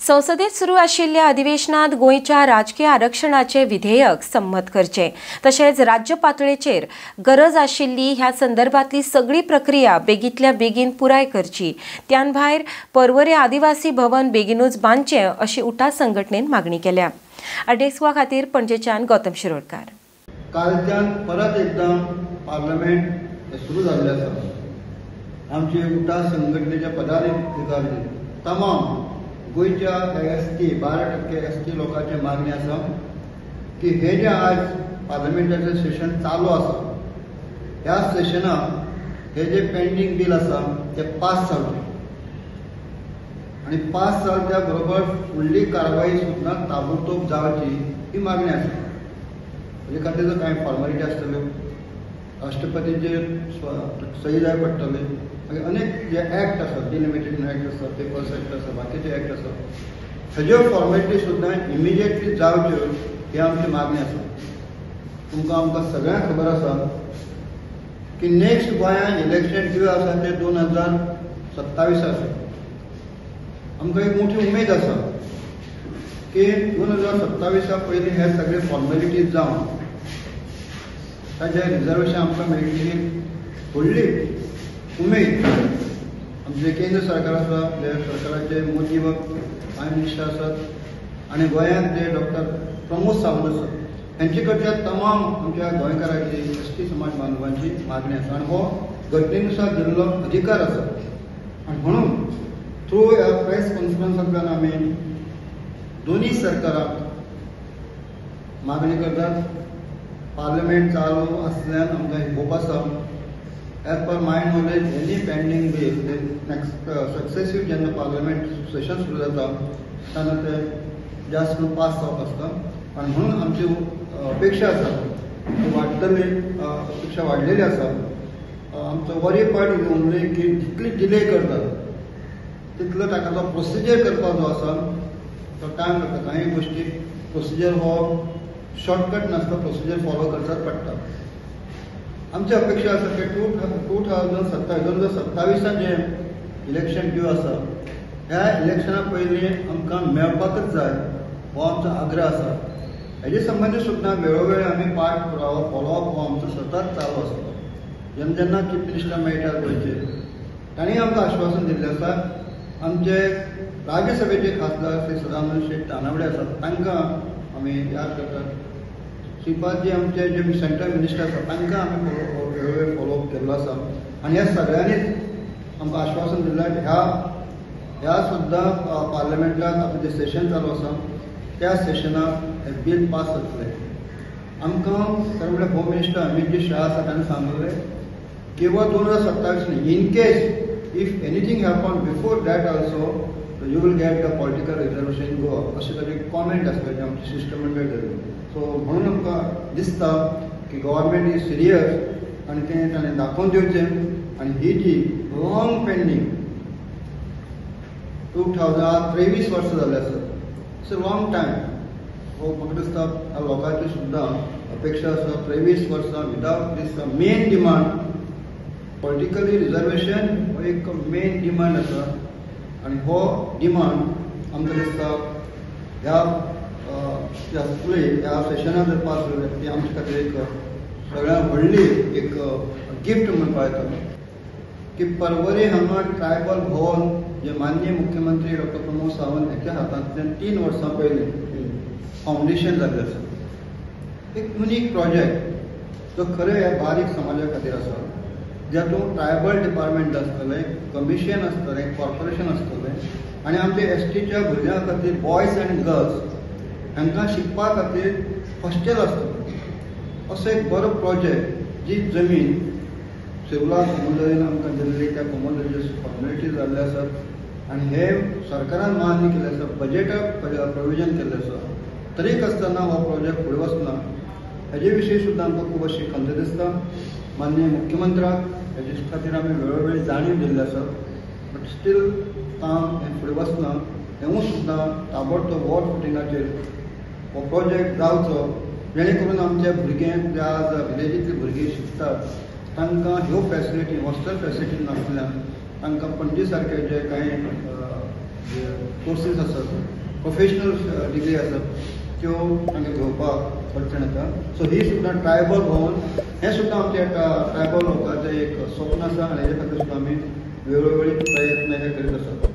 संसदेत सुरू आशिल्ल्या अधिवेशनात गोंयच्या राजकीय आरक्षणाचे विधेयक संमत करचे, तशेंच राज्य पातळेचेर गरज आशिल्ली ह्या संदर्भातली सगळी प्रक्रिया बेगीतल्या बेगीन पुराय करची। त्यान भायर पर्वरे आदिवासी भवन बेगीनूच बांदचें अशी उटा संघटनेन मागणी केल्या। अडेक्सवा खातीर पणजेच्यान गौतम शिरोडकार। कालच्यान परत एकदा पार्लमेंट सुरू जाल्लें आसा। आमचे उटा संघटनेच्या पदाधिकारी तमाम गोंयच्या एस टी 12% एस टी लोकांची मागणी आसा की हे जे आज पार्लमेंटाचें सेशन चालू आसा ह्या सेशनाक हे जे पेंडींग बील आसा ते पास जावचें आनी पास जाल्या बरोबर फुडली कारवाई सुद्दां ताबडतोब जावची ही मागणी आसा। हेजे खातीर कांय फॉर्मेलिटी आसतल्यो, राष्ट्रपतीचे सही जाय पडटले, मागीर अनेक जे एक्ट आसा, डिलिमिटेशन एक्ट आसा, पेपर्स एक्ट आसा, बाकीचे एक्ट आसा, हेज्यो फॉर्मेलिटी सुद्दां इमिजिएटली जावच्यो ही आमची मागणी आसा। तुमकां आमकां सगळ्यांक खबर आसा की नेक्स्ट गोंयांत इलेक्शन ड्यू आसा ते 2027 आसा। आमकां एक मोठी उमेद आसा की 2027 पयलीं हे सगळे फॉर्मेलिटीज जावन ताजें रिजर्वेशन आमकां मेळटली व्हडली उमेद आमचे केंद्र सरकार आसा, जे सरकाराचे मोदी प्रायम मिनिस्टर आसात आनी गोंयांत जे डॉक्टर प्रमोद सावंत आसात हेंचे कडच्या तमाम आमच्या गोंयकारांची एस टी समाज बांधवांची मागणी आसा आनी हो घटनेनुसार दिल्लो अधिकार आसा। आनी म्हणून थ्रू ह्या प्रेस कॉन्फरन्सांतल्यान आमी दोनूय सरकाराक मागणी करतात। पार्लमेंट चालू आसल्यान आमकां होप आसा as per my knowledge any pending bill next successive जेन्ना पार्लमेंट सेशन सुरू जाता तेन्ना ते जास्त करून पास जावप आसता आनी म्हणून आमची अपेक्षा आसा वाडटली, अपेक्षा वाडलेली आसा। आमचो वरी पार्ट is only की जितली डिले करतात तितलो ताका जो प्रोसिजर करपाक जो आसा तो टायम लागता। कांय गोश्टी प्रोसिजर हो शॉर्टकट नासता, प्रोसिजर फॉलो करचाच पडटा। आमची अपेक्षा आसा की 2027 जें इलेक्शन ड्यू आसा ह्या इलेक्शना पयलीं आमकां मेळपाकच जाय हो आमचो आग्रह आसा। हेजे संबंदी सुद्दां वेळोवेळी आमी पाठ पुरावो फॉलोअप हो आमचो सतत चालू आसता। जेन्ना जेन्ना चीफ मिनिस्टर मेळटात गोंयचे तांणी आमकां आश्वासन दिल्लें आसा। आमचे राज्यसभेचे खासदार श्री सदानंद शेट तानावडे आसात तांकां आमी याद करतात। श्रीपादजी आमचे जे सेंट्रल मिनिस्टर आसा तांकां आमी वेळोवेळ फॉलोअप केल्लो आसा आनी ह्या सगळ्यांनीच आमकां आश्वासन दिल्लें ह्या सुद्दां पार्लमेंटाक आतां जें सेशन चालू आसा त्या सेशनाक हें बील पास जातलें। आमकां खरें म्हणल्यार होम मिनिस्टर अमित शाह आसा ताणें सांगलें किंवा 2027 in case if anything happen before that also you will get the political reservation in Goa अशें ताजे कॉमेंट आसता जे आमचे शिश्टमंडळ जालें। सो म्हणून आमकां दिसता की गव्हर्मेंट is serious आनी तें ताणें दाखोवन दिवचें आनी ही जी लॉंग पेंडींग 2023 वर्सां जाल्लें आसा, it's a long time. हो म्हाका दिसता ह्या लोकांची सुद्दां अपेक्षा आसा 23 वर्सां without this main demand politically reservation हो एक मेन डिमांड आसा आनी हो डिमांड आमकां दिसता ह्या फुडें ह्या सेशनाक जर पास जालें ती आमचे खातीर एक सगळ्यांत व्हडली एक गिफ्ट म्हणपाक येता की पर्वरी हांगा ट्रायबल भवन जे माननीय मुख्यमंत्री डॉक्टर प्रमोद सावंत हांच्या हातांतल्यान 3 वर्सां पयलीं फावंडेशन जाल्लें आसा। एक युनीक प्रोजेक्ट जो खरें ह्या बारीक समाजा खातीर आसा, जातूंत ट्रायबल डिपार्टमेंट आसतलें, कमिशन आसतलें, कॉर्पोरेशन आसतलें आनी आमच्या एस टीच्या भुरग्यां खातीर बॉयज आनी गर्ल्स हांकां शिकपा खातीर हॉस्टेल आसतलें। असो एक बरो प्रोजेक्ट जी जमीन शिवला कोमोदरीन आमकां दिल्ली त्या कोमोदरीच्यो फॉर्मेलिटी जाल्ल्यो आसात आनी हे सरकारान मान्य केल्लें आसा, बजेटाक प्रोविजन केल्लें आसा, तरीक आसतना हो प्रोजेक्ट फुडें वचना हेजे विशीं सुद्दां आमकां खूब अशी खंत दिसता। माननीय मुख्यमंत्र्याक हेजे खातीर आमी वेळोवेळी जाणीव दिल्ली आसा, बट स्टील काम हें फुडें वचना। हेंवूय सुद्दां ताबडतोब वॉर फुटिंगाचेर हो प्रोजेक्ट जावचो जेणे करून आमचे भुरगे जे आज विलेजींतली भुरगीं शिकतात तांकां ह्यो फॅसिलिटी हॉस्टेल फॅसिलिटी नासल्यान तांकां पणजी सारके जे कांय कोर्सीस आसात प्रोफेशनल डिग्री आसात त्यो तांकां घेवपाक अडचण येता. सो ही सुद्दां ट्रायबल भवन हें सुद्दां आमच्या ट्रायबल लोकांचें एक स्वप्न आसा आनी हेजे खातीर सुद्दां आमी वेळोवेळी प्रयत्न हे करीत आसात.